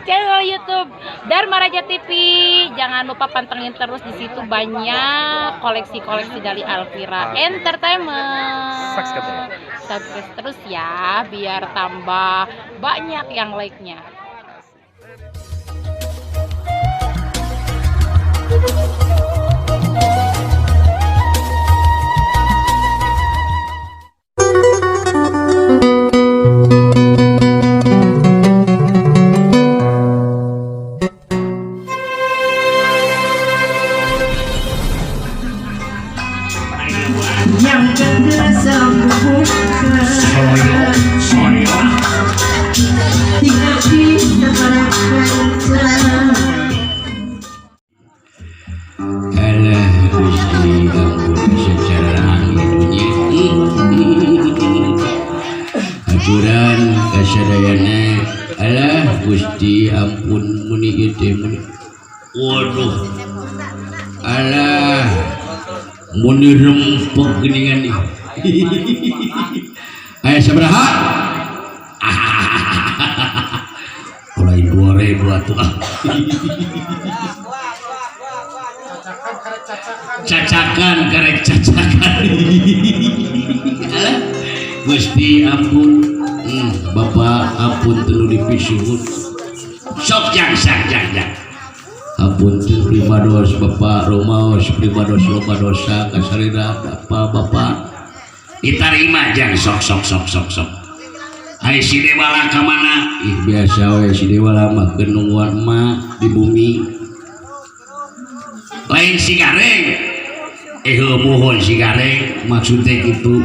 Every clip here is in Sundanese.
Channel YouTube Darmaraja TV. Jangan lupa pantengin terus, di situ banyak koleksi-koleksi dari Alfira Entertainment. Subscribe. Subscribe terus ya, biar tambah banyak yang like-nya. Yang Alah Gusti ampun secara dunya. Aturan kasadayana. Alah Gusti ampun muni ieu teh muni. Waduh. Alah muni rempeg geuningan ih. Aya sabaraha? Mulai 2000 atuh ah. Cacakan karek cacakan. Alah Gusti ampun. Bapak ampun teu dipisuhun. Sok jang sang jang jang. Ampun teu pribados Bapak rumaos pribados loba dosa kasarira apa Bapak ditarima jang sok sok sok sok sok. Hai si Dewala ka mana? Ih biasa we si Dewala mah keur nungguan emak di bumi. Lain si Gareng. Mohon si Gareng maksudnya gitu.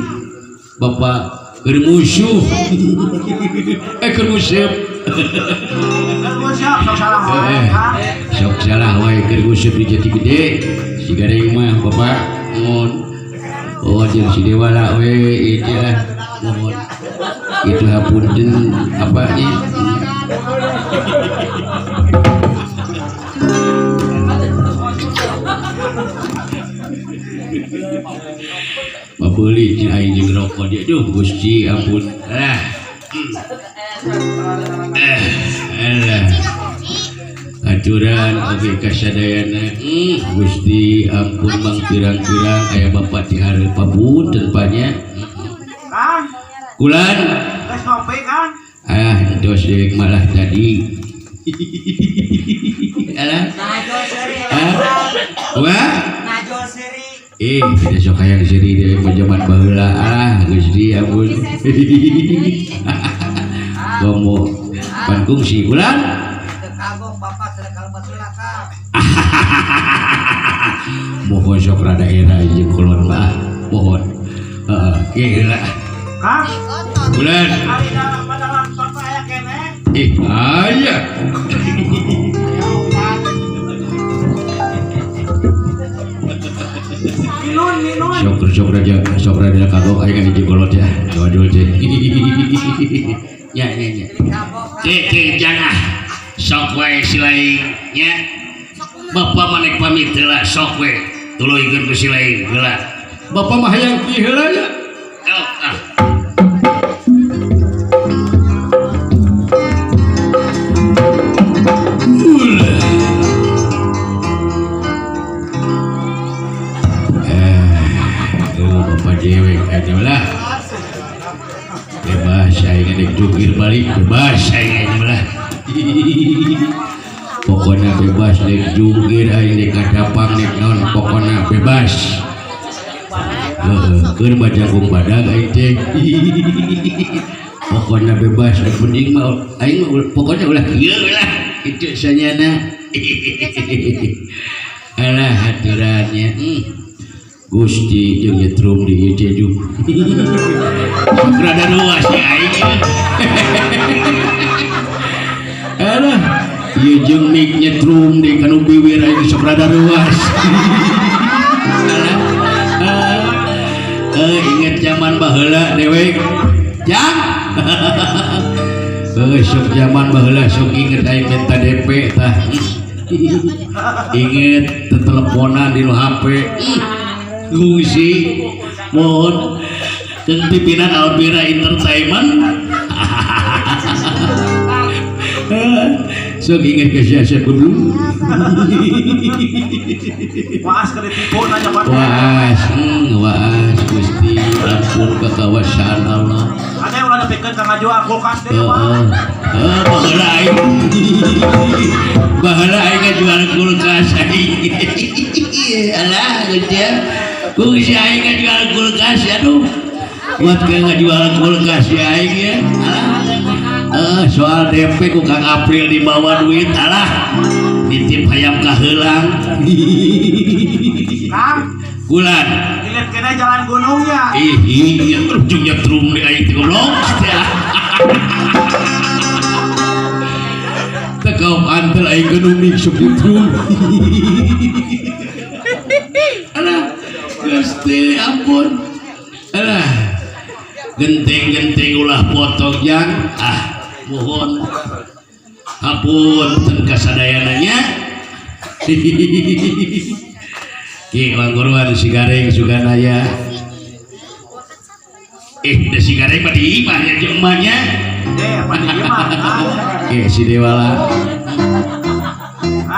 Bapak keur musuh. Keur musuh. Sok salah wae keur musuh di Jati Gede. Si Gareng mah Bapak mohon. Oh jeung si Dewala we ieu lah mohon. Itu hapunten apa nya? Pabeuli jeung aing jeung rokok dia duh Gusti ampun. Alah. Alah. Aturan oge kasadayana. Gusti ampun mang pirang-pirang aya bapak di hareup papunten nya. Kulan. Geus ngopi kan? Ah, entos dewek malah tadi. Alah. Ah. Wah. Tidak sok hayang seuri dewek mah jaman baheula. Ah, Gusti ampun. Komo pan kungsi kulan. Mohon sok rada era jeung kulon mah. Mohon. Heeh, kieu heula. Kang. Bulan. Ari dalam bapak aya keneh. Ih, aya. Minun, minun. Sok raja, sok raja kagok aing hiji kolot ya. Waduh teh. Nya nya nya. Cek cek jangan. Sok wae si lain nya. Bapak manek pamit heula sok we. Tuluykeun ku si lain heula. Bapak mah hayang kieu heula nya. Sok ah. Bapak dewek aja lah. Bebas aing dek jungkir balik bebas aing aja lah. Pokoknya bebas dek jungkir aing dek kadapang dek naon pokoknya bebas. Heeh, keur bajagung badag aing teh. Pokoknya bebas yang penting mah aing mah pokoknya ulah kieu lah kitu sanyana. Alah aturannya. Gusti jeung nyetrum di ieu teh duh. Sok rada luas ya aing. Alah, ieu jeung mik nyetrum di kanu biwir aing sok rada luas. Alah. Inget zaman baheula dewek. Jang. Sok zaman baheula sok inget aing minta DP tah. Inget teteleponan di HP. Gusti mohon jeung pimpinan Alfira Entertainment. Sok inget ke si Asep belum. Waas ke ditipu nanya Pak. Waas, waas Gusti ampun kekawasaan Allah. Ada yang ulah nepikeun ka ngajual kulkas deui Pak. Heeh, baheula aing. Baheula aing ngajual kulkas aing. Alah Gusti. Kungsi aing ngajual kulkas aduh. Buat ke ngajual kulkas ya aing ya. Alah. Soal DP ku Kang April dibawa duit alah. Nitip hayam kaheulang. Kang, Kulan. dilihat kene jalan gunungnya. Ih, iya ujung nyetrum di aing teh goblok. Teu kaum antel aing gunung nih sok nyetrum. Alah, Gusti ampun. Alah. Genteng-genteng ulah potong jang. Ah, mohon. Hapunten kasadayananya. Ki langguruan si gareng suganaya. Da si gareng mah di imah nya jeung emaknya. Deh, apa di imah? Ki si Dewala.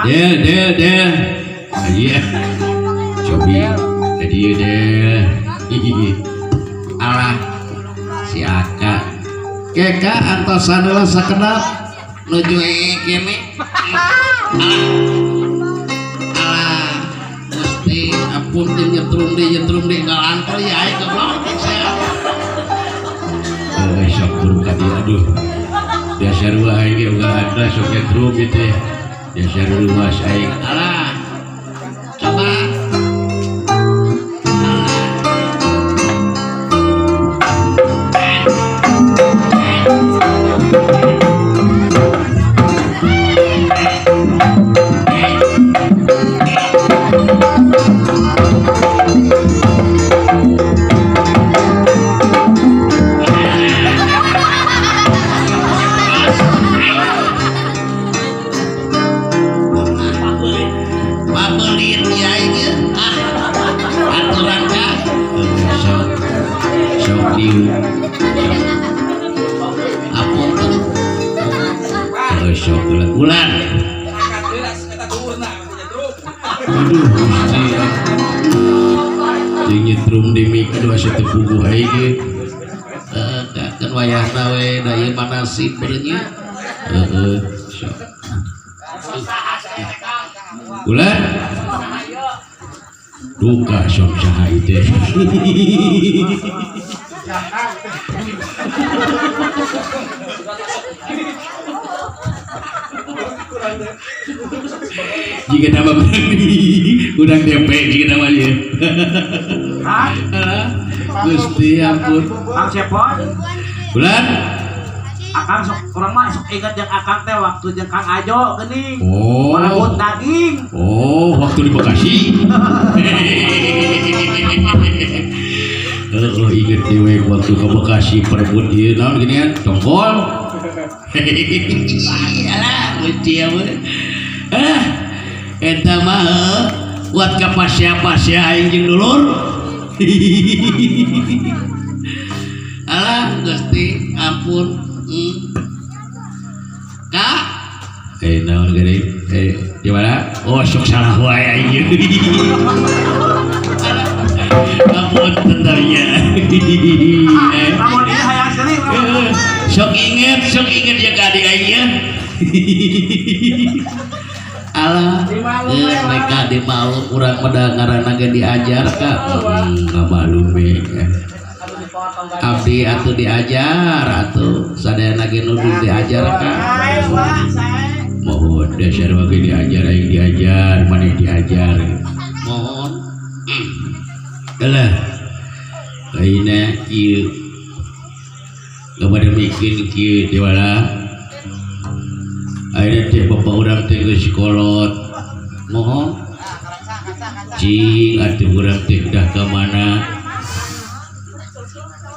Del, del, del. Iya. Cobi. Jadi del. Alah si Aka. Keka antosan heula sakedap nuju kene. Alah. Alah. Gusti ampun teh nyetrum deui ngalantor ya aing goblok saya. Sok buru ka dieu aduh. Biasa rua aing ge uga ada sok nyetrum ieu teh. Biasa ruas aing. Alah. Coba. Aduh Gusti jeung nyetrum di mik aduh asa teu puguh aing ge. Heeh, kan wayahna we da ieu mah nasib beureun nya. Heeh, sok. Ulan. Duka sok saha ieu teh. Jika nama kurang DP jika nama dia. Gusti ampun. Kang Cepot. Bulan. Akang sok kurang mah sok ingat jeung akang teh waktu jeung Kang Ajo geuning. Oh. Merebut daging. Oh, waktu di Bekasi. Oh, inget dewe waktu ke Bekasi perebut ieu naon geuningan tongkol. Alah, Gusti ampun. Ah, eta mah kuat ka pasea-pasea aing jeung dulur. Alah, Gusti ampun. Kak, naon geuning? Gimana? Oh, sok salah wae aing. Ampun tentunya. Lamun ieu hayang seuring. Sok inget ya ka adik aing ya. Alah, mereka di malu kurang meda ngaranna ge diajar ka. Ngamalum we. Abdi atuh diajar atuh sadayana ge nuduh diajar ka. Mohon dasar wae diajar aing diajar, maneh diajar. Mohon. Alah. Ayeuna kieu. Loba mikir kieu dewala. Ayeuna teh bapak urang teh geus kolot. Mohon. Cing atuh urang teh udah ka mana?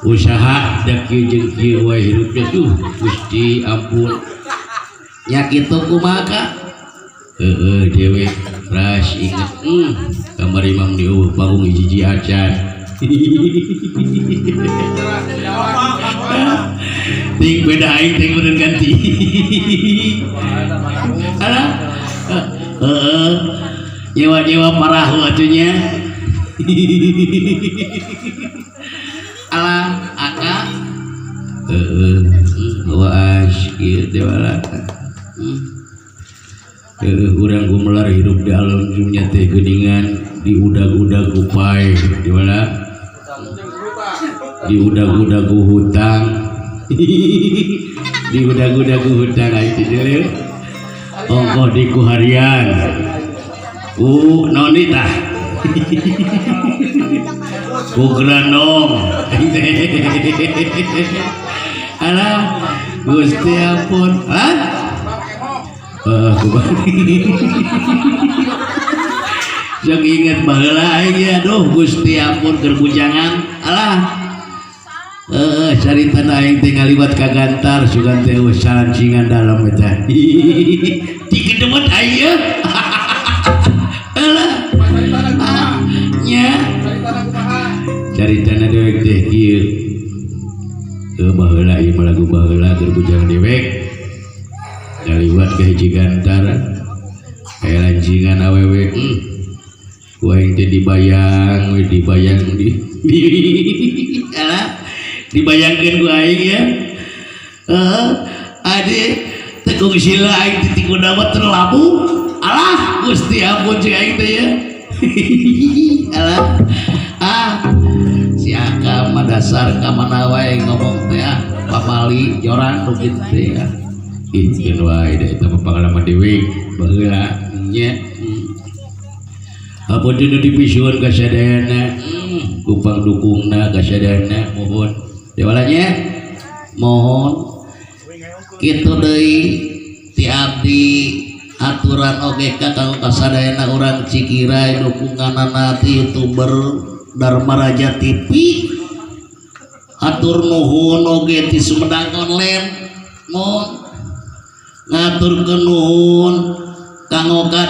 Usaha da kieu jeung kieu wae hirup teh tuh Gusti ampun. Nya kitu kumaha ka? Heeh dewe ras inget kamari imam di eueuh panggung hiji acan. Ting beda aing ting meureun ganti. Alah. Heeh. Nyewa-nyewa parahu atuh nya. Alah, aka. Heeh. Waas kieu teh wala. Urang gumelar hidup di alam dunia teh geuningan diudag-udag upai di mana diudag-udag hutang diudag-udag hutang aing teh deuleu ongkoh di kuharian ku naon tah ku grandong alah Gusti ampun ah sok inget baheula aing ya aduh Gusti ampun keur bujangan alah heeh caritana aing teh ngaliwat ka Gantar sugan teh eueuh salancingan dalam eta digedebet aing ye alah nya caritana dewek teh kieu heuh baheula ieu mah lagu baheula keur bujang dewek ngaliwat ka hiji Gantar aya lancingan awewe ku aing teh dibayang we dibayang di alah dibayangkeun ku aing ya heeh ade tekung sila aing teh ti kudamat terlabu alah Gusti ampun cek aing teh ya alah ah si Aka mah dasar ka mana wae ngomong teh ah pamali jorang nu kitu teh ah ih wae da eta mah pangalaman dewek baheula nya ampun nu dipisuhun ka sadayana ku pangdukungna ka sadayana mohon dewalanya mohon kitu deui ti abdi aturan oge ka kanggo kasadayana urang Cikirai dukunganana ti YouTuber Dharma Raja TV atur nuhun oge ti Sumedang Online mohon ngaturkeun nuhun kanggo ka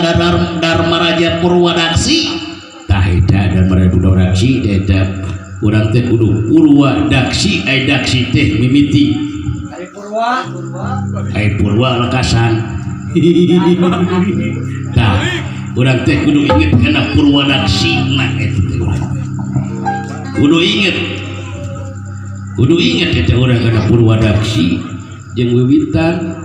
Dharma Raja Purwadaksi tah eta Dharma Raja Purwadaksi eta urang teh kudu Purwadaksi ai daksi teh mimiti ai purwa ai purwa lekasan tah urang teh kudu inget kana Purwadaksi na eta teh kudu inget eta urang kana Purwadaksi jeung wiwitan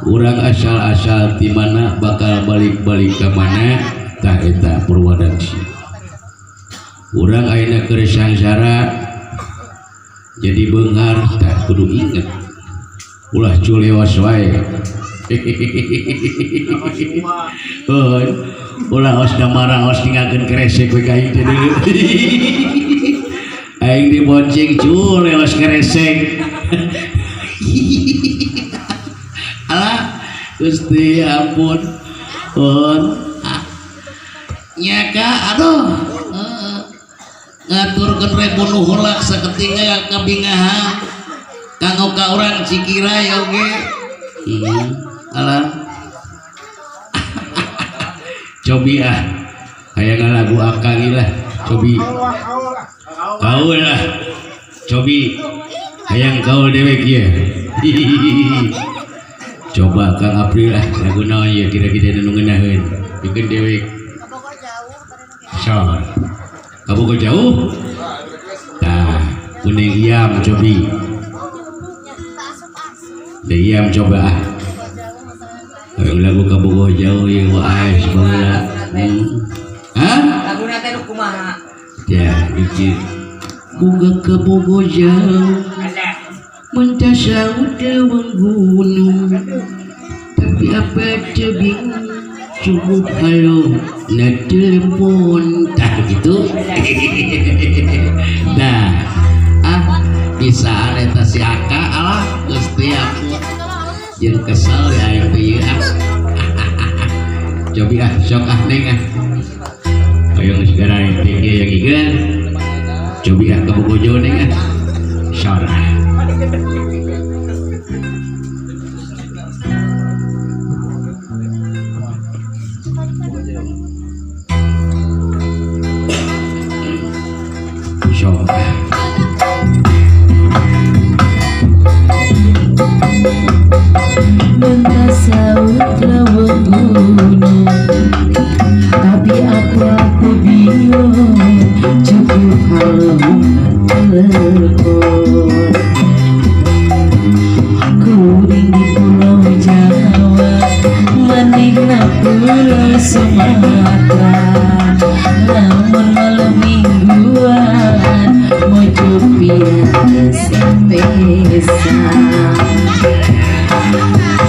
urang asal-asal di mana bakal balik-balik ke mana tah eta Purwadaksi urang ayeuna keur sangsara jadi beunghar tah kudu inget ulah culewas wae ulah os damara os ninggalkeun kresek we ka aing teh deui aing dibonceng culewas kresek alah Gusti ampun pun nya ka aduh ngaturkeun rebu nuhun lah saketinggal kabingahan kanggo ka urang Cikirai oge alah cobi ah hayang lagu akang lah cobi kaul lah cobi hayang kaul dewek ieu coba Kang April lah lagu naon ya kira-kira nu ngeunaheun bikin dewek sor kabogo jauh tah kuning iam cobi deh iam coba ah lagu kabogo jauh ya wae baheula hah laguna teh nu kumaha ya iki boga kabogo jauh mentasau lewang gunung tapi apa tebing cukup halo na telepon tah gitu nah ah bisa eta si Aka alah Gusti ampun jeung kesel ya aing teh ieu ah cobi ah sok ah neng ah hoyong segala teh ieu yang ieu cobi ah ka bogojo neng ah sora Mentasau lewang Sumatera lamun malam mingguan mojo SMS-an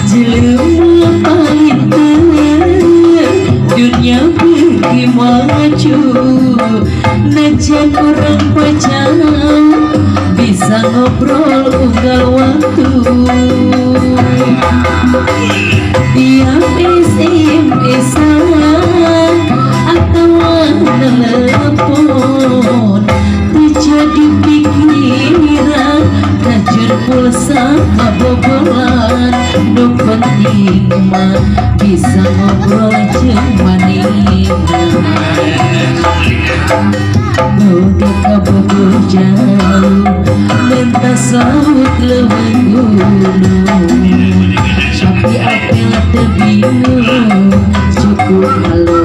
jelema palinter dunia beuki maju najan urang pacar bisa ngobrol unggal waktu tiap SMS-an atau telepon terjadi pikiran tajur pulsa kabogolan nu penting mah bisa ngobrol jeung manehna boga kabogoh jauh mentas laut leuweung gunung tapi apel teu bingung cukup halo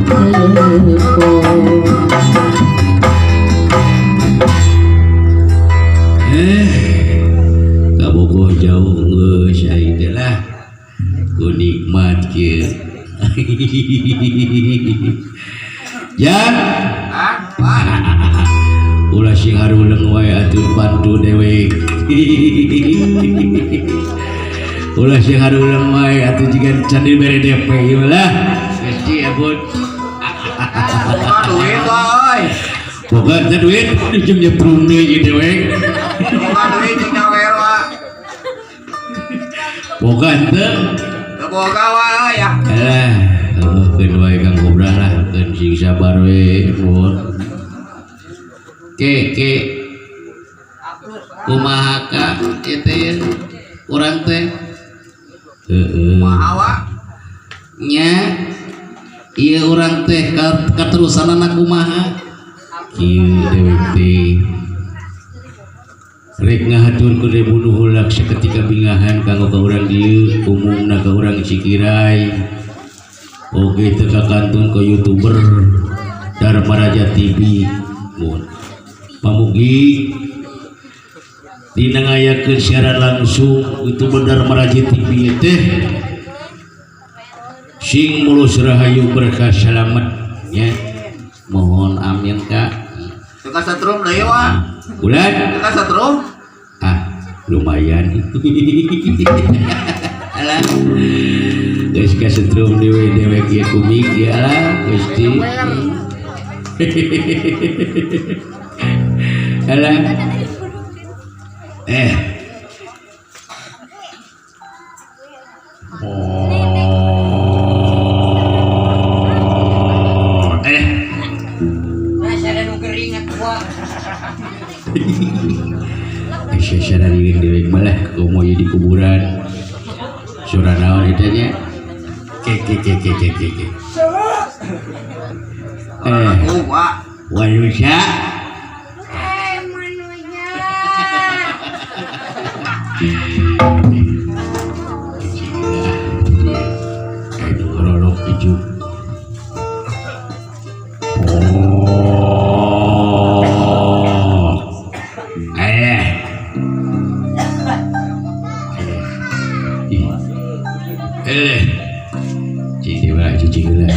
telepon. Kabogoh jauh geus aing teh lah ku nikmat kieu. Jang ulah sing haruleung wae atuh bantu dewek. Ulah sing haruleung wae atuh jiga can dibere DP ieu lah. Gusti ampun. Boga duit wae. Boga teh duit jeung nyebrung deui ieu dewek. Boga duit jeung nyawer wa. Boga teu. Teu boga wae ya. Alah, keun wae Kang Kobra lah, keun sing sabar we, mun. Ke ke kumaha ka ieu teh urang teh? Heeh. Kumaha wa? Nya ieu urang teh katerusanana kumaha? Kieu dewek teh. Rek ngahatur ku bunuh hulak saketika bingahan kanggo ka urang dieu umumna ka urang Cikirai. Oge teu kakantun ka YouTuber Dharma Raja TV. Mun pamugi dina ngayakeun siaran langsung YouTuber Dharma Raja TV teh sing mulus rahayu berkah salamet nya. Mohon amin ka. Teu kasatrum deui wa. Ulah teu kasatrum. Ah, lumayan. Alah. Geus kasetrum dewe dewek ieu kumik ya lah Gusti. Alah. Oh. Masih ada nu gering atuh wa. Aisyah diri dewek malah komo ieu di kuburan. Surah naon eta nya? Ke ke ke ke ke ke ke. Wanusa. Manusia. Aduh, rolok hijau. Oh. Cicing lah, cicing lah,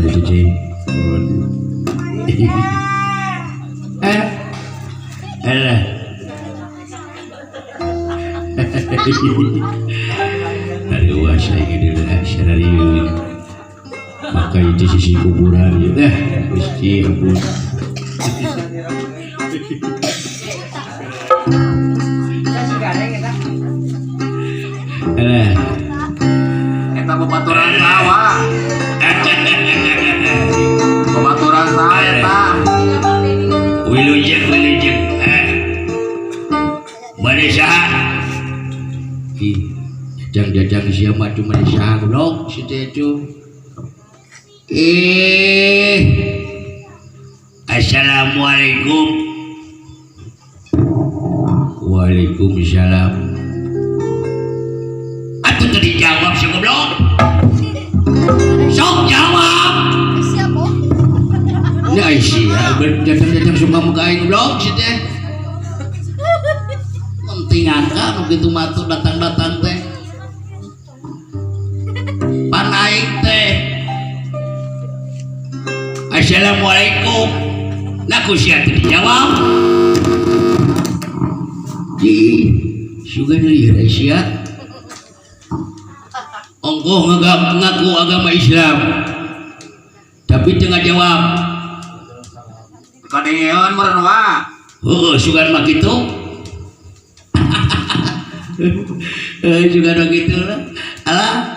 cicing. Alah. Aduh, saya ingin dulu, maka itu sisi kuburan ya dah, Gusti ampun. Alah. Eta babaturan sawa. Babaturan saha eta? Wilujeng, wilujeng. Bade saha? Ih, jajang-jajang sia mah cuma saha goblok si teh itu. Assalamualaikum. Waalaikumsalam. Atuh teu dijawab si goblok. Sok jawab. Nah, sia berjajang-jajang suka muka aing goblok si teh. Penting angka nu kitu mah datang-datang teh. Pan aing teh Assalamualaikum. Nah ku sia teu dijawab. Ih, sugan lieur sia. Ongkoh ngaku agama Islam. Tapi teu ngajawab. Kadengeun meureun wa. Heueuh sugan mah kitu. Sugan mah kitu lah. Alah.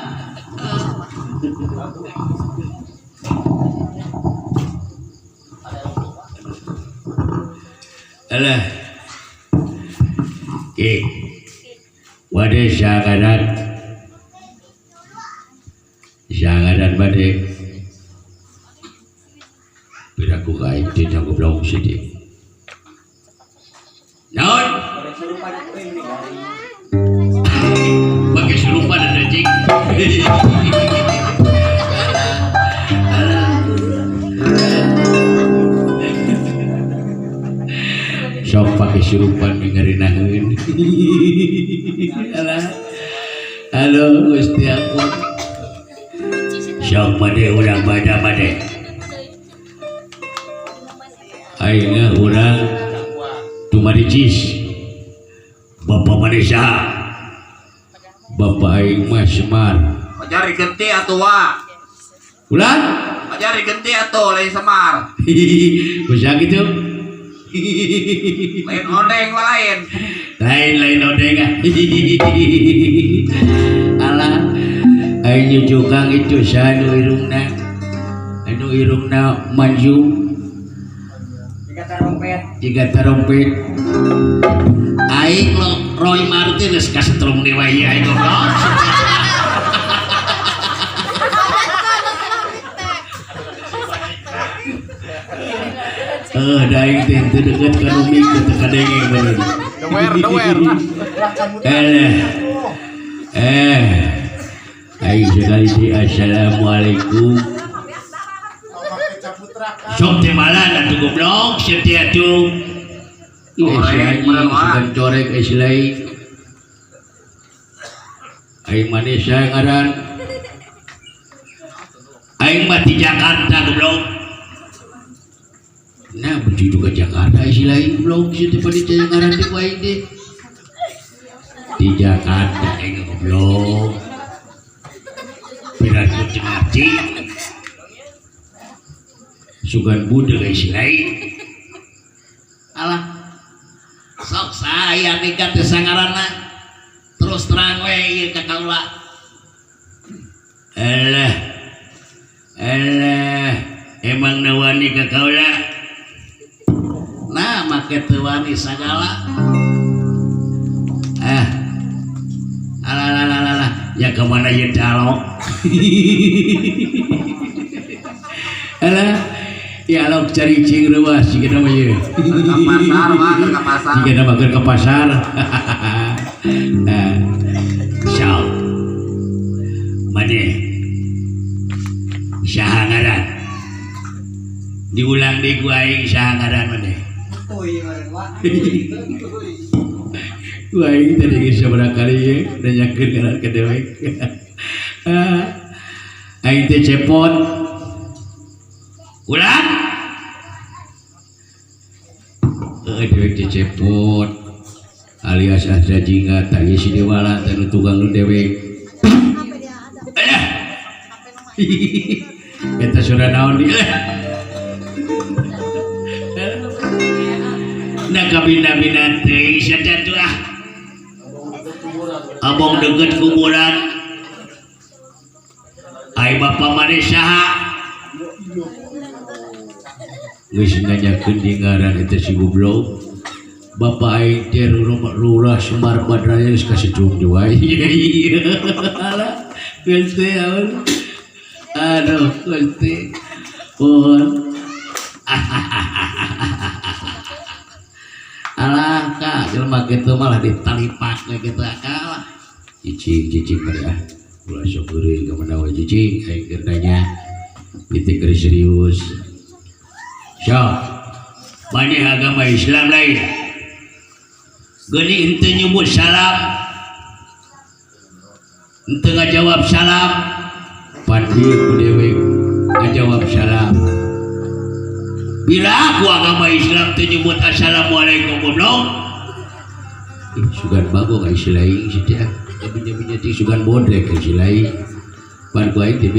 Alah. Ki. Wade sagaran. Sagaran bade. Piraku ka aing teh goblok sidi. Naon? Pakai serupan ada cing. Sok pakai serupan dengerinaheun. Alah. Halo Gusti aku. Sok bade urang bada bade. Ayeuna urang tumaricis. Bapak maneh saha? Bapak aing mah Semar. Pajar digenti atuh wa. Ulah? Pajar digenti atuh lain Semar. Bisa gitu? Lain odeng mah lain. Lain-lain odeng ah. Alah, aing nyucukang itu saha nu irungna. Anu irungna manjung. Jiga tarompet. Aing lo Roy Martin geus kasetrum deui wae aing goblok. Da aing teh teu deukeut ka nu mik teu kadenge bener. Dower, dower. Aing sekali di assalamualaikum. Sok teh malan atuh goblok sia teh atuh. Corek, Sugan corek es lain. Aing manis saya ngaran. Aing mah di Jakarta goblok. Nah, berjudu ke Jakarta es lain goblok sia teh pada ngaran teh ku aing teh. Di Jakarta aing goblok. Berat teu ngarti. Sugan budeg es lain. Alah. Sok saya nikah teh sangaranna terus terang we ieu ka kaula. Alah. Alah, emang wani ka kaula. Nah, make teu wani sagala. Ah. Alah alah alah, ya ka mana ieu calok. Alah. Ya alok cari cing reuas jiga nama ieu. Ke pasar mah, ke pasar. Jiga nama keur ke pasar. Nah, sok. Maneh saha ngaran? Diulang deui ku aing saha ngaran maneh? Ku aing tadi geus sabaraha kali ye nanyakeun ngaran ka dewek. Aing teh cepot. Ulang. Dewek teh cepot alias Asda Jingga tah ieu si Dewala teh nu tukang nu dewek. Alah. Eta suara naon di? Nah kabina-bina teh sia teh atuh ah. Abong deukeut kuburan. Ai bapa maneh saha? Geus nanyakeun di ngaran eta si goblok. Bapak aing teh lurah Semar Badraya geus kasetrum deui wae. Alah, geus teh aun. Aduh, Gusti. Pohon. Alah, Kak, jelema kitu malah ditalipak we kitu kalah. Cicing, cicing bari ah. Ulah sok heureuy ka mana we cicing, aing keur nanya. Ieu teh keur serius. Sok. Maneh agama Islam lain. Geuning henteu nyebut salam. Henteu ngajawab salam. Pan ieu ku dewek ngajawab salam. Bila aku agama Islam teh nyebut assalamualaikum goblok. Ih, sugan bago ka si lain si teh. Tapi nya teh sugan bodrek ka si lain. Pan ku aing teh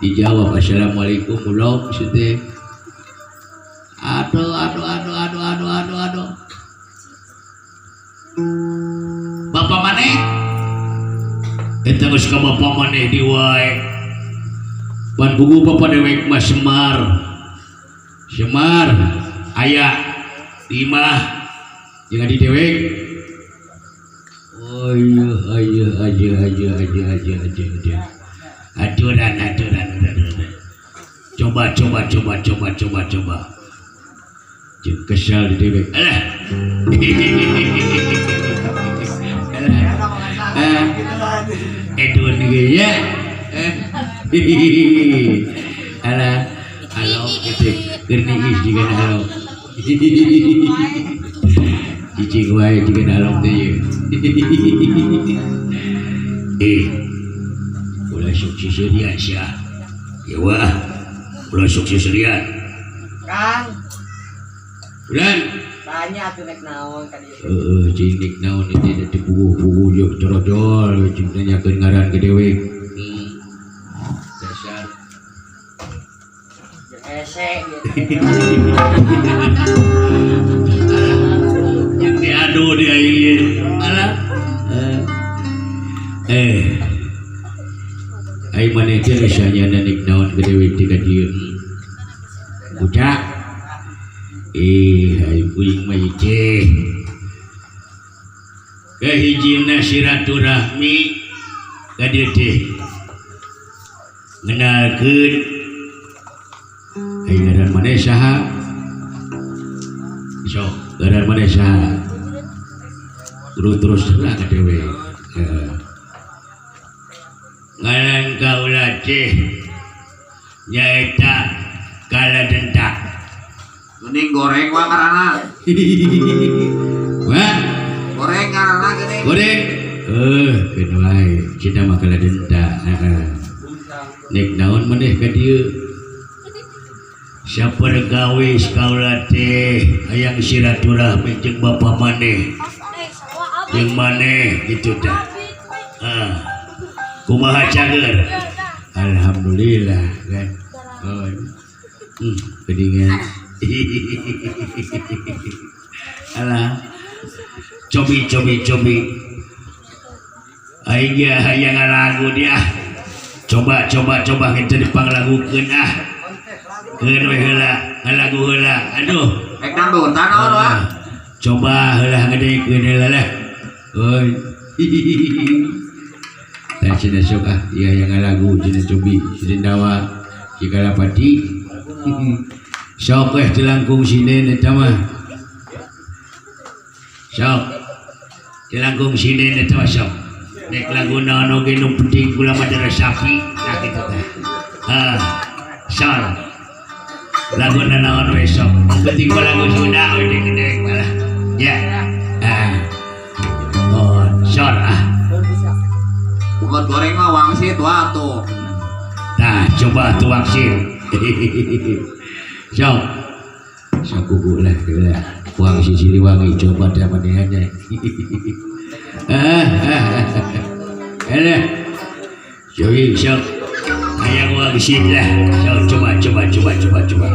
dijawab assalamualaikum goblok si teh. Aduh aduh aduh aduh aduh aduh aduh. Bapak maneh? Eta geus ka bapak maneh di wae. Pan buku bapak dewek mah Semar. Semar aya di imah jeung di dewek. Oh iya iya iya iya iya iya iya. Aturan aturan aturan. Coba coba coba coba coba coba. Jeung kesal di dewek. Alah. Alah. Edun ge ya. Alah, halo gitu. Keur niis jiga halo. Cicing wae jiga halo teh ye. Eh. Ulah sok sisirian sia. Ya wah. Ulah sok sisirian. Kang. Ulan. Tanya atuh nek naon ka dieu. Heeh, cing nek naon ieu teh puguh-puguh jeung corojol cing nanyakeun ngaran ka dewek. Dasar. Jeung hese gitu. Jeung diadu di aing ieu. Alah. Eh. Aing maneh teh geus nya nek naon ka dewek teh ka dieu. Budak. Eh, aing kuing mah teh. Kahijina silaturahmi ka dieu teh. Ngenalkeun aing ngaran maneh saha? Sok, ngaran maneh saha? Terus terang ka dewek. Heeh. Ngaran kaula teh nyaeta Kaladenta. Geuning goreng wae ngaranna. Wah, goreng ngaranna geuning. Goreng. Keun wae, cina mah Kaladenta. Heeh. Nek naon maneh ka dieu? Saperkawis kaula teh hayang silaturahmi jeung bapa maneh. Jeung maneh kitu tah. Ah. Kumaha cager? Alhamdulillah kan. Oh. Geuningan. Alah. Cobi cobi cobi. Aing ge hayang ngalagu dia. Coba coba coba kita dipanglagukeun ah. Keun we heula, ngalagu heula. Aduh. Rek dangdutan naon wah? Coba heula ngadekeun heula lah. Oi. Tah cenah sok ah, ieu hayang ngalagu cenah cobi, cenah dawa si Kalapati. Sok weh tilangkung sinden eta mah. Sok. Tilangkung sinden eta mah sok. Nek lagu naon oge nu penting kula mah diresapi nah kitu teh. Ah, sol. Lagu naon we sok. Nu penting mah lagu Sunda we gede malah. Ya. Ah. Oh, sol ah. Bukan goreng mah wangsit wah tuh. Nah, coba tuh wangsit. Sok. Sok kuku lah lah. Wangsit Siliwangi coba dah manehannya. Alah. Jogi sok. Hayang wangsit lah. Sok coba coba coba coba coba.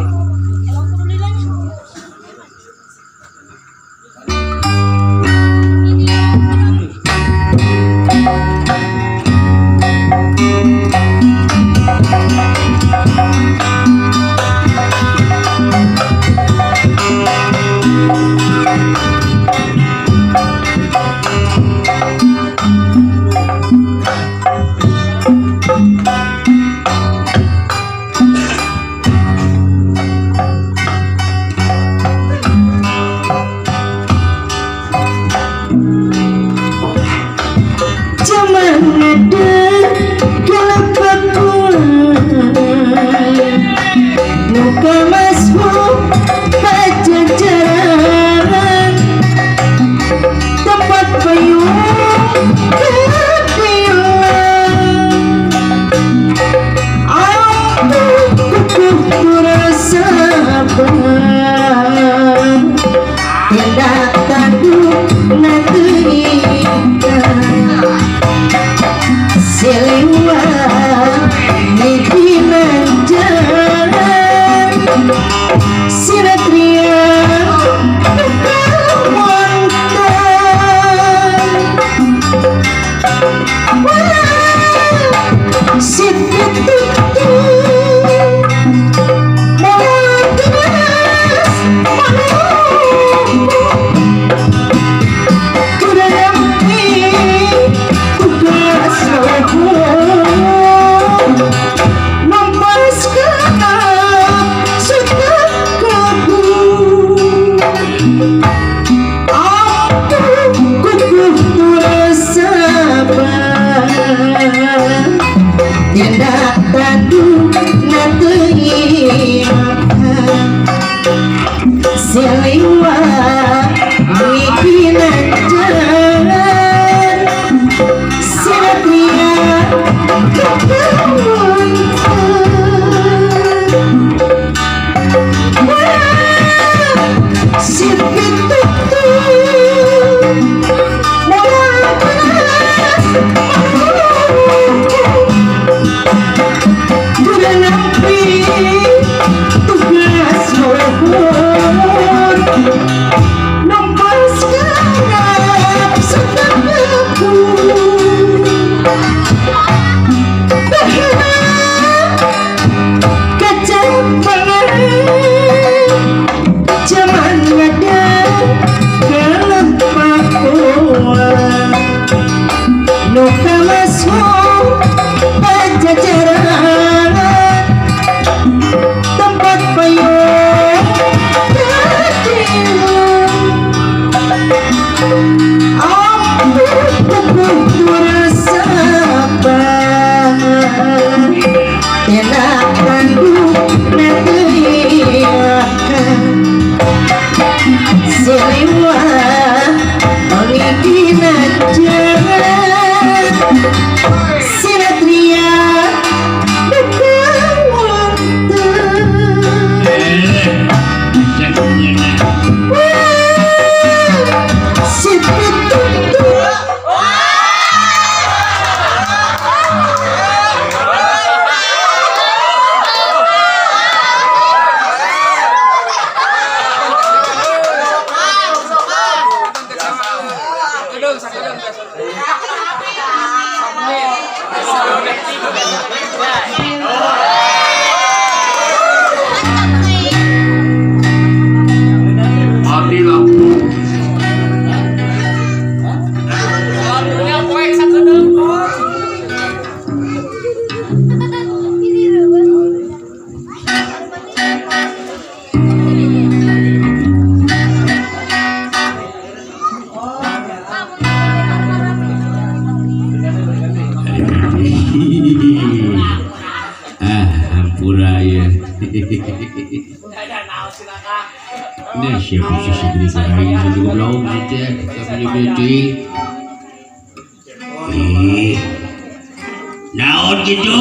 Naon gitu?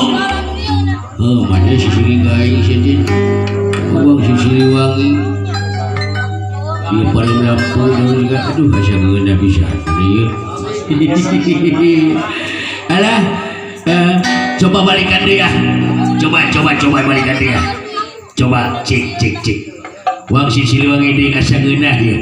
Oh, mana sisi aing sia uang si Siliwangi. Ieu paling lampu juga aduh asa ngeunah bisa ieu. Alah, coba balikan dia. Coba coba balikan dia. Coba cek cek cek. Uang si Siliwangi deui asa ngeunah ieu.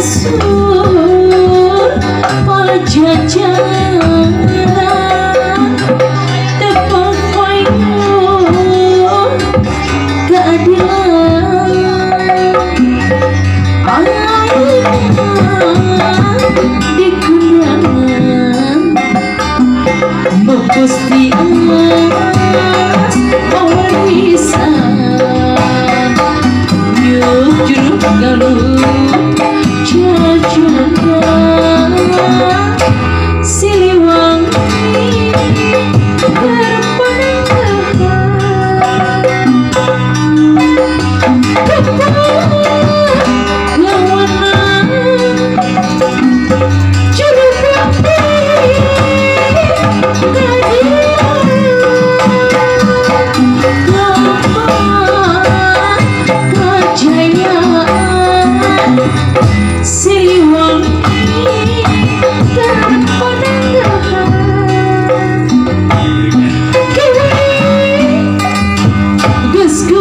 Siliwangi berpengaruh.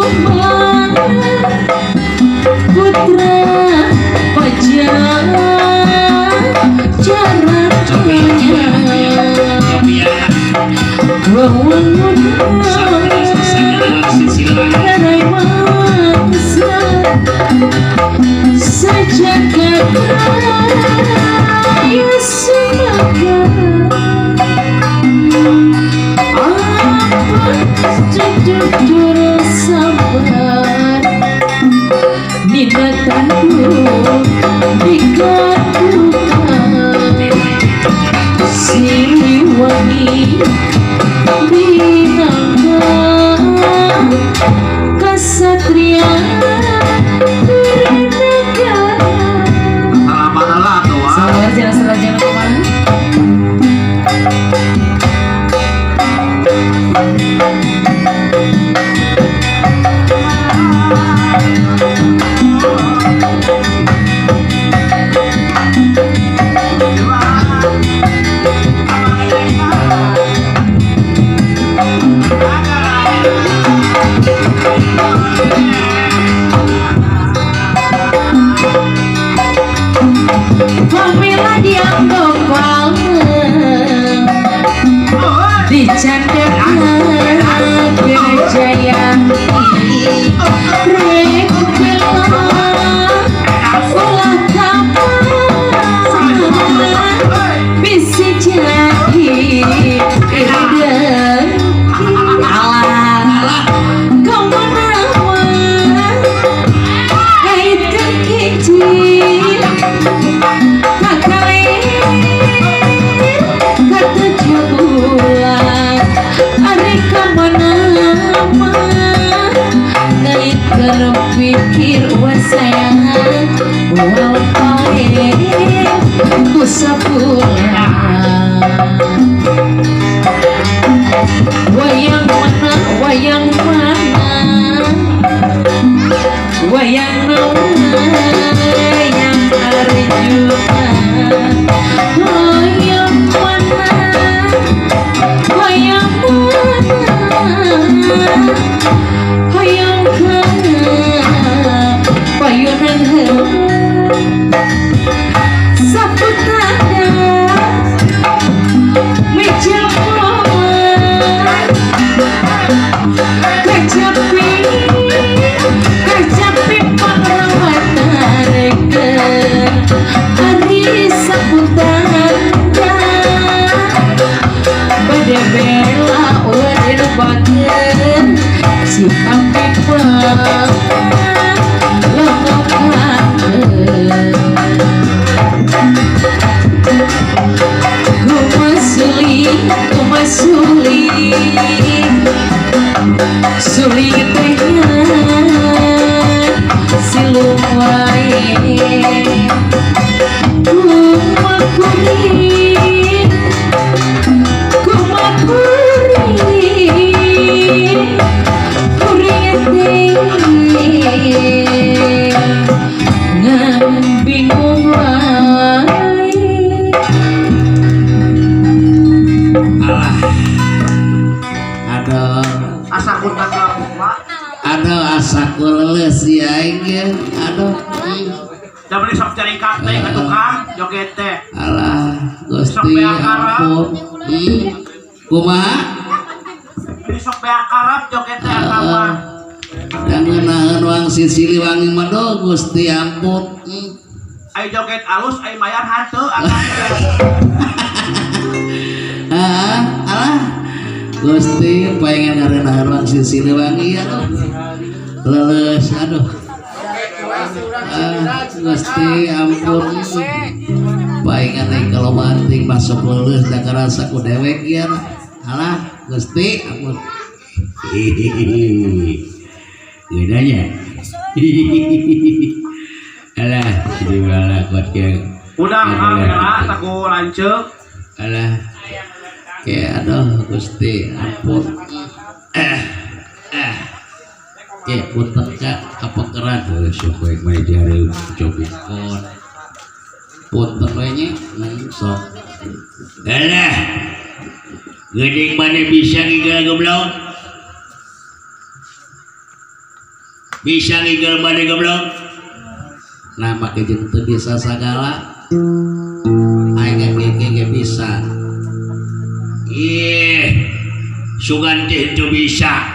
Suma putra Pajajaran Siliwangi binangka kasatria negara. Salaman lah tuh wah. Sabar jangan salah jangan kemana. Pamela dianggap banget dicandakan kejayaan rek ulah kapan bisa jadi dan alah kau menawan kaitkan kecil pikir wasaya walau ku wayang mana wayang mana wayang wayang Arjuna wayang mana wayang mana hayang payunan sapu tanda meja kecapi kecapi pangrawatan ari sapu tanda bade bela wadir bager si Suli tehnya silung wae kumakuring kumakuring kuring teh ngan bingung wae. Alah. Aduh. Asa ku Aduh asa ku leuleus ieu aing ge. Aduh. Da beli sok carikak teh ka tukang joget teh. Alah, Gusti ampun. Kumaha? Beli sok beak karab joget teh akang mah. Da ngeunaheun wangsit Siliwangi mah do Gusti ampun. Ai joget alus ai mayar hanteu akang teh. Alah. Gusti pengen ngarenaheun wangsit Siliwangi aduh. Leuleus aduh. Gusti ampun. Paingan aing kalobaan ting masuk leuleus da karasa ku dewek ieu. Alah Gusti ampun. Hihihi. Geunanya. Alah di mana kuat ke. Udah kamera taku lanceuk. Alah. Ke aduh Gusti ampun. Ke punten ka kapekeran heuh sok we mah jare cobikon. Punten we nya sok. Alah. Geuning maneh bisa gigel goblok. Bisa ngigel maneh goblok. Nah make jeung teu bisa sagala. Aing ge ge bisa. Ih, sugan teh teu bisa.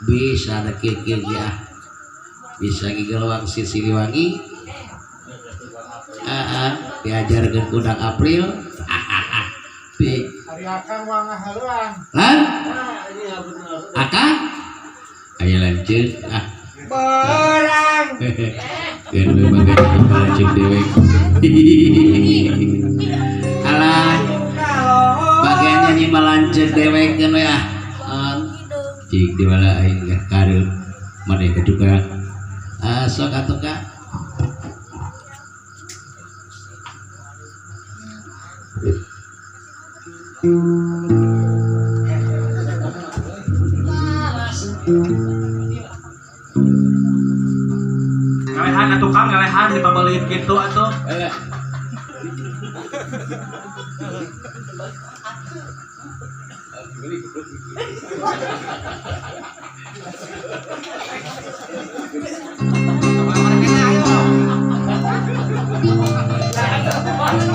Bisa da kieu-kieu ge ah. Bisa ngigel wangsit Siliwangi. Heeh, diajarkeun ku Dang April. Pi. Ari akang wangah haluan. Hah? Akang? Aya lanceuk ah. Berang. Keun we bagai lanceuk dewek. Alah. Bagian nyanyi mah lanceuk dewek keun we ah. Cik di bala aing geh kareup. Maneh ka juga. Ah sok atuh ka. Ngelehan atuh Kang, ngelehan dipabaliin kitu atuh.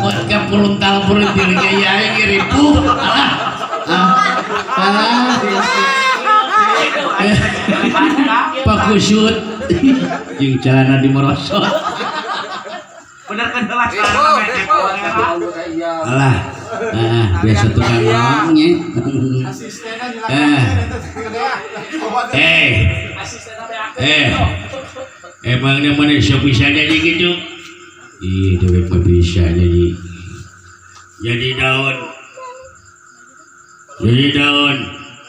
Buat ke puluntal puluntil gaya aing ripuh. Alah. Ah. Pakusut jeung celana di merosot. Bener kan heula celana mah. Alah. Biasa tukang ngomong nya. Emangnya manusia bisa jadi gitu? Ih, dewek mah bisa jadi. Jadi daun. Jadi daun.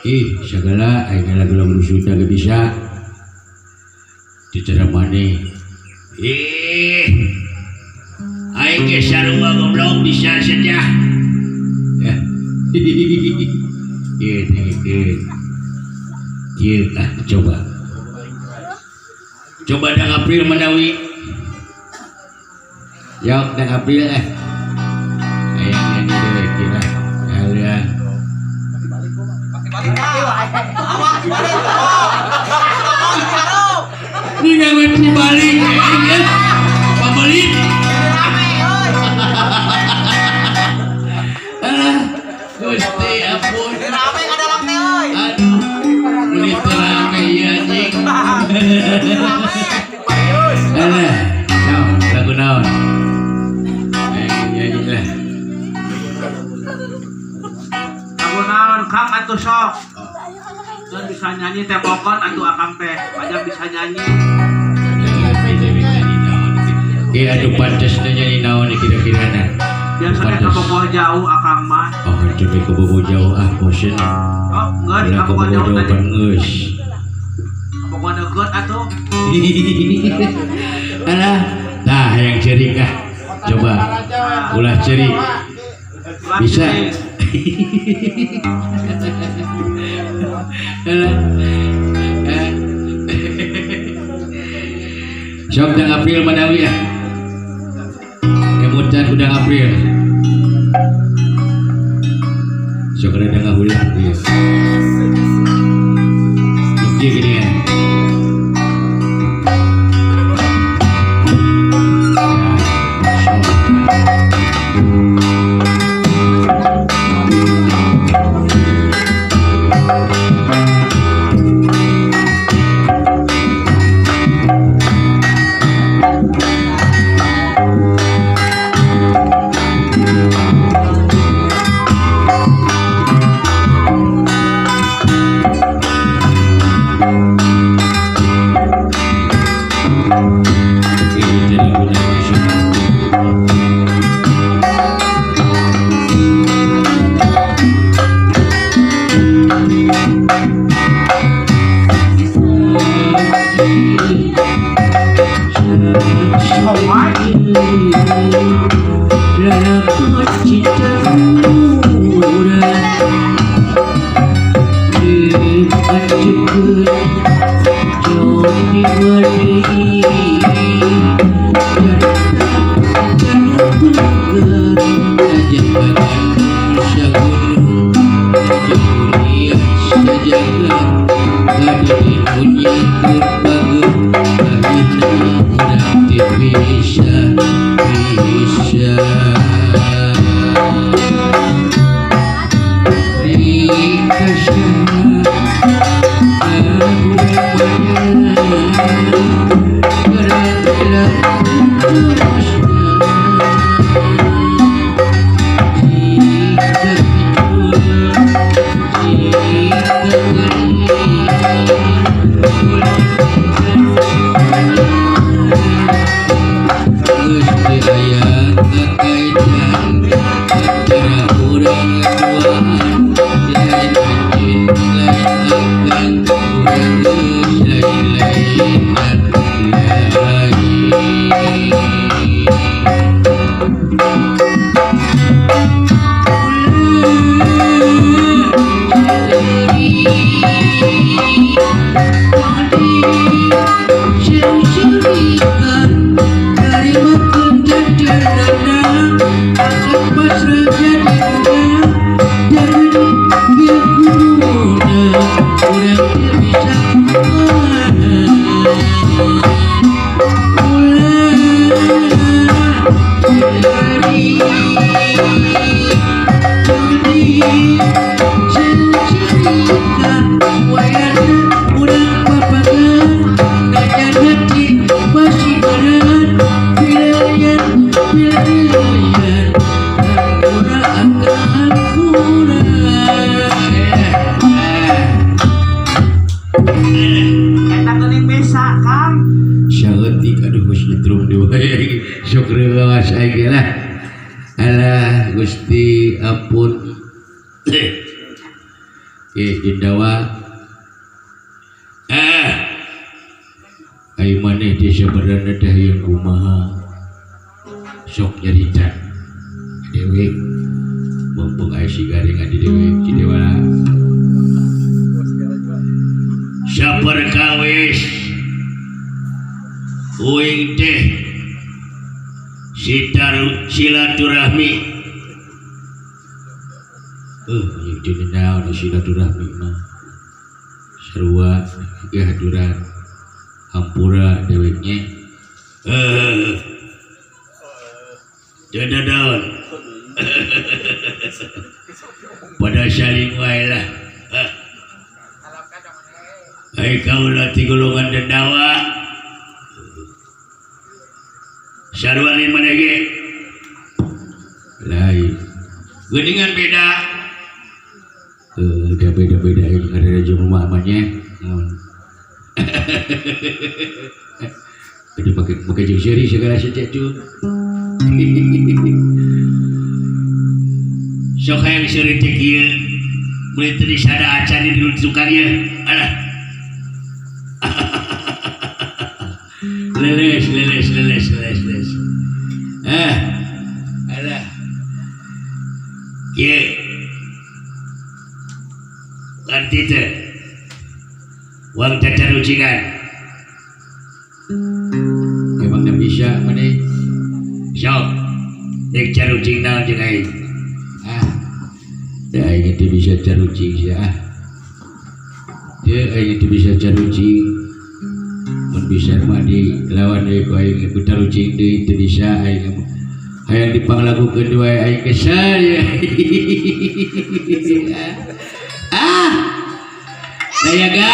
Ih, segala aing lagu-lagu Sunda ge bisa. Dicara maneh. Ih. Aing ge sarua goblok bisa saja. Ya. Ieu teh. Ieu ah coba. Coba Dang April manawi. Yok Dang April eh. Aya nyanyi deui kira. Kalian. Ini ngawen dibalik ya. Pabalik. Alah, Gusti ampun. Rame ka dalam teh euy. Aduh, meuni teu rame ieu anjing. Alah, naon lagu naon? Nyanyi lah. Lagu naon Kang atuh sok. Kan bisa nyanyi teh pokon atuh akang teh, pajak bisa nyanyi. Iya, aduh pantes nyanyi naon kira-kira na. Biasanya ke Bogor jauh akang mah. Oh, coba ke Bogor jauh ah bosen. Oh, enggak, ke Bogor jauh tadi. Geus. Ke Bogor deukeut atuh. Alah, nah yang cerik ah. Coba ulah cerik. Bisa. Alah. Sok Dang April manawi ah. Emutan udang April. Sok rada ngahulang ieu. Nu kieu geuningan. Gusti ampun Jendawa ayo maneh teh sabenerna teh hayang kumaha sok nyarita dewek mumpung aya si garing di dewek si dewa saperkawis uing teh silaturahmi naon silaturahmi mah sarua gahaturan hampura deweknya daun pada saling wae lah ai kaula ti golongan dendawa sarua lain maneh ge lain geuningan beda udah beda-beda ini ada rumah amannya jadi pakai jeung seuri segala saja tuh sok hayang seuri teh kieu meuli teu disada acan di tukang ieu alah leles leles leles leles leles alah kieu ganti teh uang cacar ucingan emang nggak bisa mana sok dek carucing naon jeung aing ah da aing teh bisa carucing sia ah teu aing teh bisa carucing mun bisa mah dilawan deui ku aing ku carucing deui teu bisa aing hayang dipanglakukeun wae aing kesel ya. Daya ga?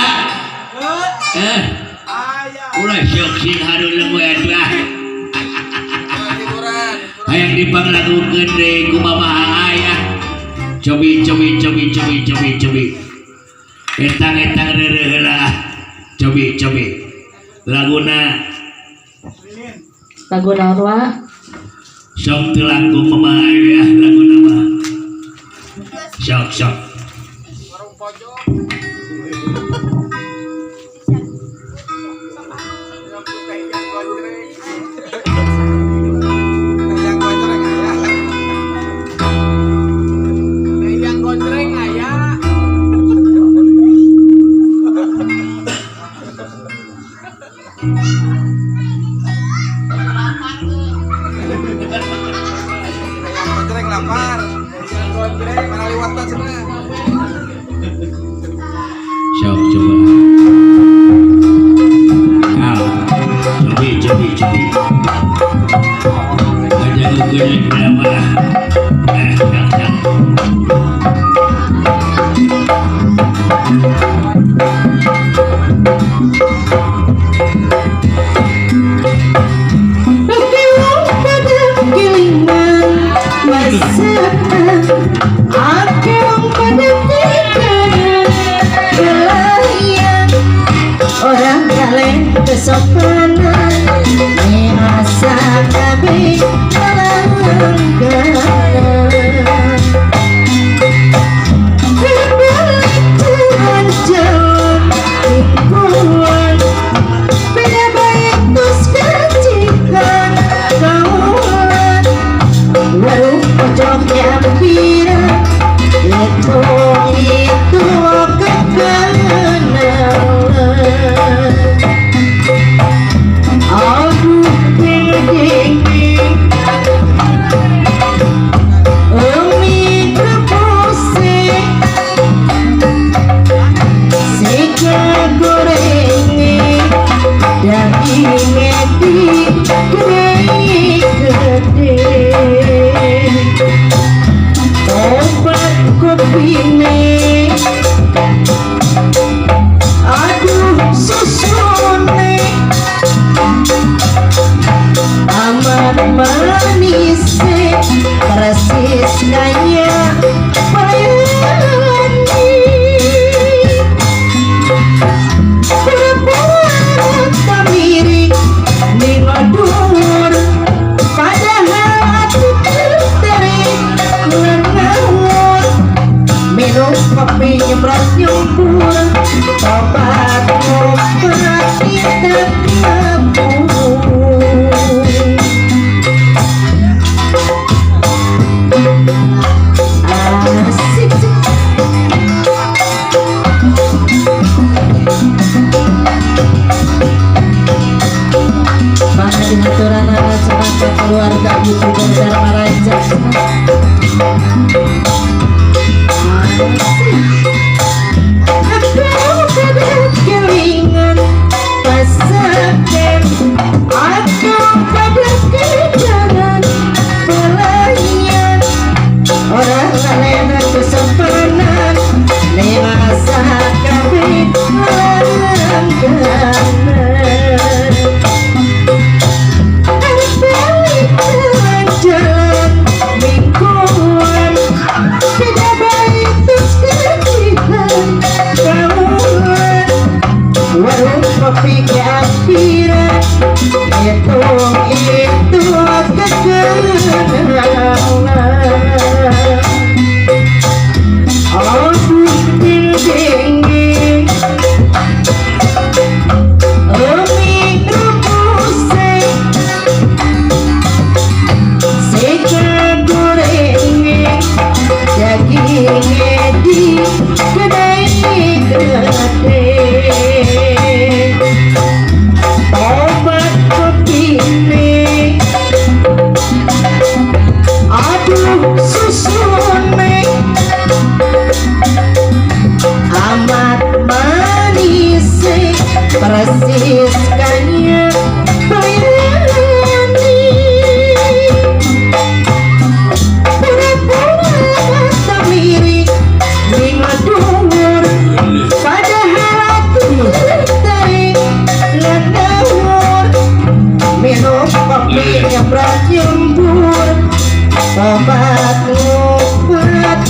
Ulah sok sing hareuleung we atuh ah. Hayang dipanglakukeun deui ku mamaha aya. Cobi cobi cobi cobi cobi cobi. Etang-etang reureuh heula. Cobi cobi. Laguna lagu naon wa? Sok teu langkung mamaha aya laguna mah. Sok sok. Warung pojok. Sok coba. Ah, cobi cobi cobi. Ngajagokeun nama. Ah, kang. Orang kalen kesopanan merasa kabeh pelanggaran. Berbalik jalan lingkungan beda baik tus kecikan kaulan warung pojoknya pira itu itu kekenalan. Aduh ding ding umi kepusing sika goreng dagingnya di gede obat kopi nih aduh susune amat manis persis kaya bayani berbuat tak miring ning dur padahal aku tertarik ngawur minum kopi nyemprot nyumpur obat obat kita ngabur. Asik. Bangga dihaturan anak keluarga YouTuber Dharma Raja. Kelingan pasaken aku pada kejaran pelayan orang lain kesopanan merasa kabeh langganan. Jalan mingguan beda baik terus kecilan kaulan warung kopi keapiran itu itu kekenalan. Aduh ding umi rebuseng seka goreng dagingnya di kedai gede obat kopi nih aduh susune amat manis persis kaya bayani pura-pura tak miring ning dur padahal aku tertarik lanawur minum kopi nyemprot nyembur obat obat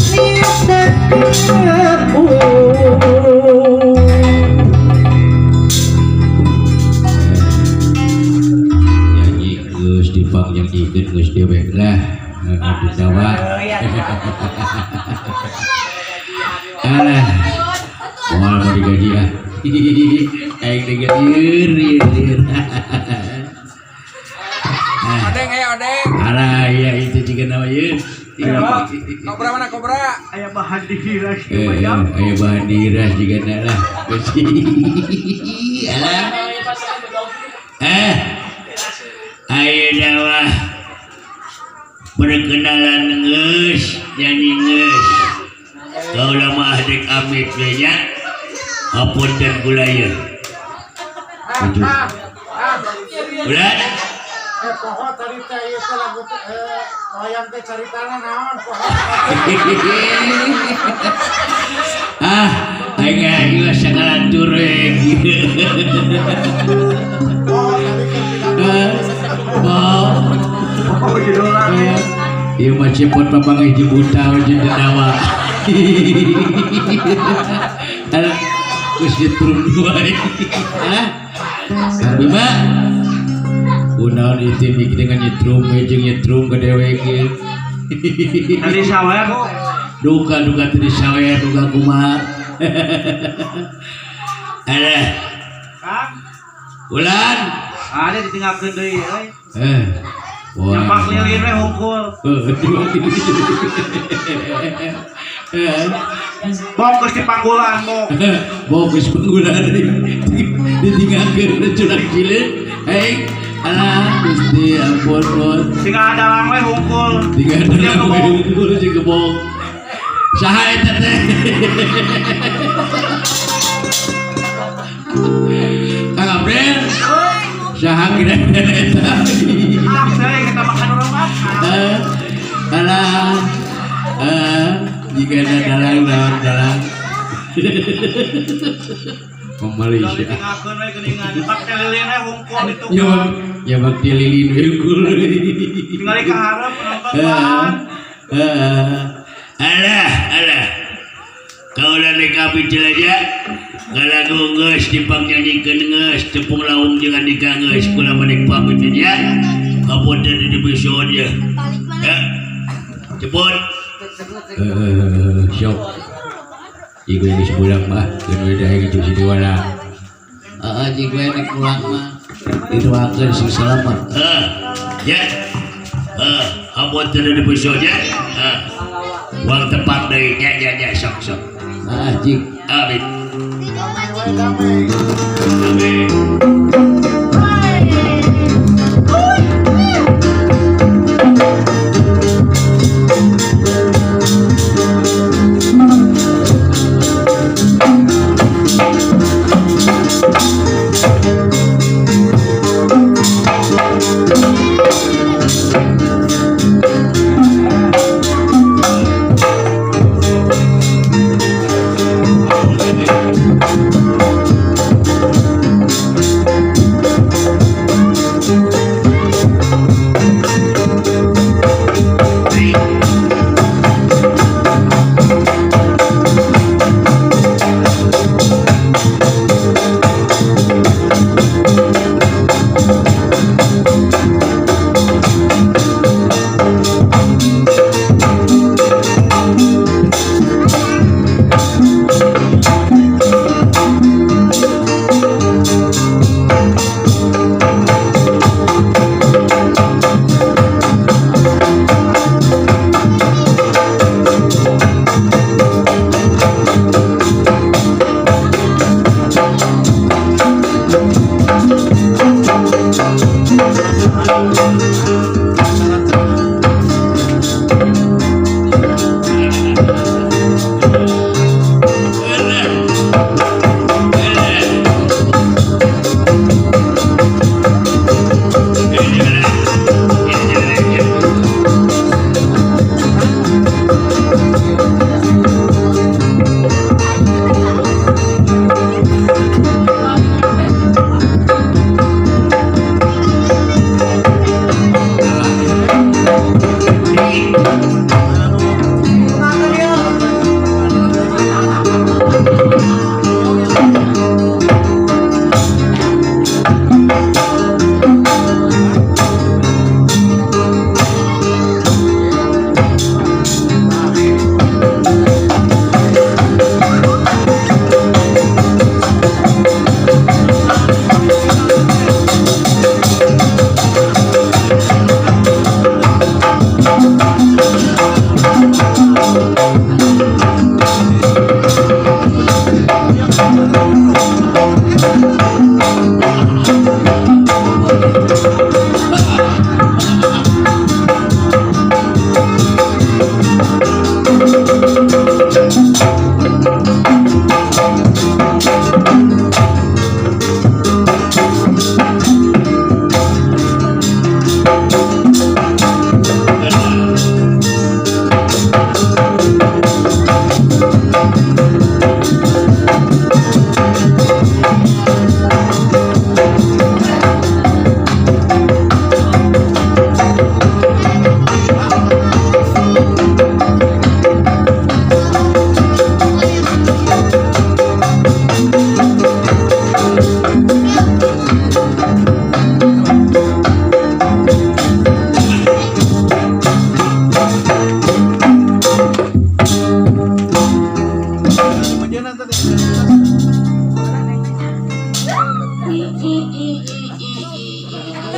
tak ngapur. Nyanyi geus dipang nyanyikeun geus dewek lah didawa. Alah, moal mau digaji ah. Aing digaji lieur. Odeng odeng. Alah, ya itu juga nama ieu. Kobra mana kobra? Aya bahan dihiras banyak. Aya bahan dihiras juga lah. Alah. Ayeuna mah perkenalan geus nyanyi geus. Kaula mah dek amit we nya. Hapunten kula ieu. Ulah. Poho tadi teh ieu teh lagu teh wayang teh caritana naon poho. Ah, aing ieu sagala turek. Poho tadi kan Oh. Oh, judulna. Ieu mah cepot papanggih jeung buta jeung dedawa. Alah, geus nyetrum wae. Alah. Kang Bima. Kunaon ieu mikir dengan nyetrum we jeung nyetrum ka dewek ieu. Tadi sawer. Duka duka teu disawer duka kumaha. Alah, Kang, ulan. ada ditinggalkeun deui euy. Eh. Wah. Nyampak lilin we hungkul. Bok geus dipanggulan bok. Bok geus panggulan ditinggalkeun curang cileun. Hei, alah Gusti ampun bos. Tinggal dalang we hungkul. Tinggal dalang we hungkul jeung gebok. Saha eta teh? Kang Abdel. Saha kira-kira eta? Ah, saya kita makan urang mah. Alah. Jika ada dalang dalang dalang. Malaysia. Ya bakti lilin we hungkul. Tinggal ka hareup penonton bahan. Alah, alah. Kaula rek abdi aja. Ngalagu geus dipangnyanyikeun geus tepung laung jeung andika geus kula menik pamit nya. Kapunten di episode ya. Ya. Cepot. Syok. Ieu geus pulang mah, keun we daek jeung si Dewana. Heeh, jeung we nek pulang mah. Didoakeun sing selamat. Heeh. Ya. Heeh, ampun di episode ya. Heeh. Wang tepat deui nya nya nya sok sok. Ah, jing. Amin. Amin.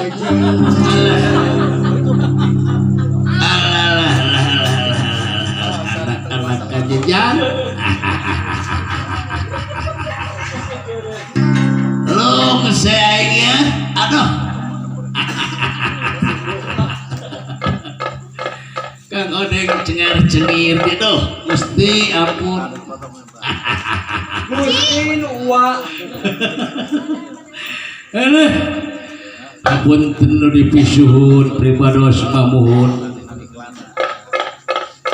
Alah anak-anak kajejang. Long saya aduh. Kang Odeng cengar-cengir gitu, Gusti ampun. Gusti nu uwa. Aduh. Ampun nu dipisuhun pribados mamuhun.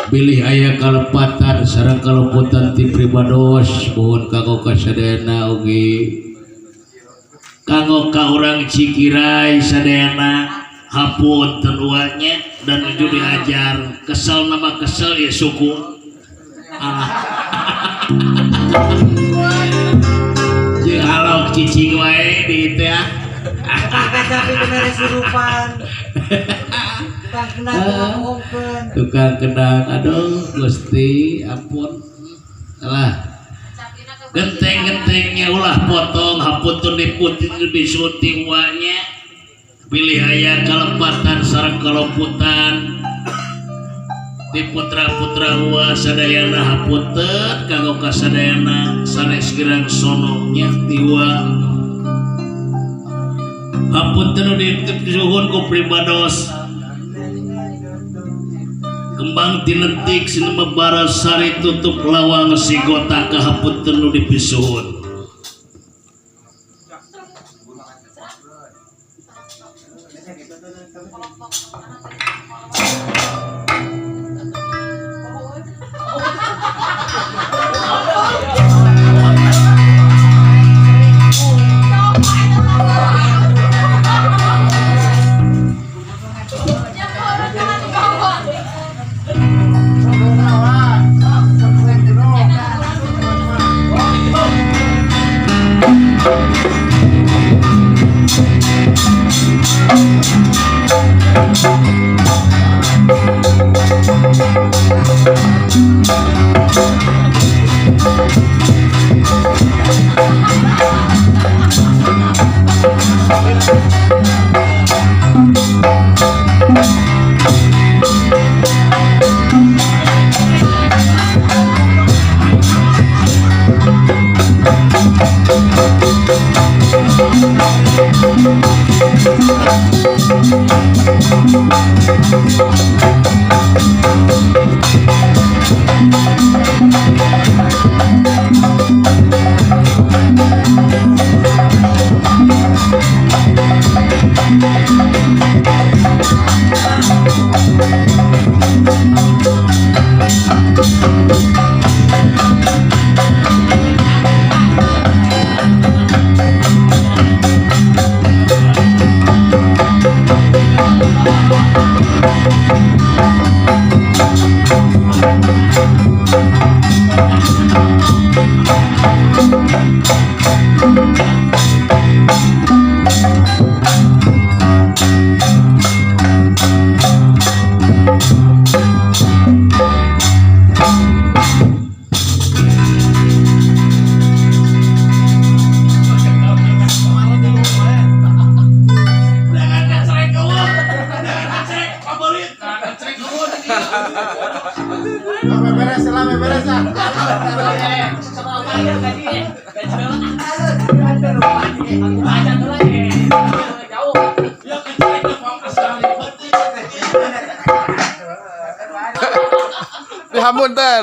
Bilih aya kalepatan sareng kaleputan ti pribados muhun kanggo kasadayana oge. Kanggo ka urang Cikirai sadayana hapunten uanya dan nuju diajar kesel nama kesel ya suku. Alah. Jeung halok cicing wae di teh. Tukang bener surupan. Tukang kendang ngomongkeun. Tukang kendang aduh Gusti ampun. Alah. Genteng-gentengnya ulah potong hapunten diputin disuti uanya. Pilih aya kalepatan sareng kaloputan di putra-putra uwa sadayana hapunten kanggo kasadayana sanes girang sono nya tiwa hapunten disuhun ku pribados kembang tinetik sinema barasari tutup lawang sigota kahapunten nu dipisuhun. Dihamunten.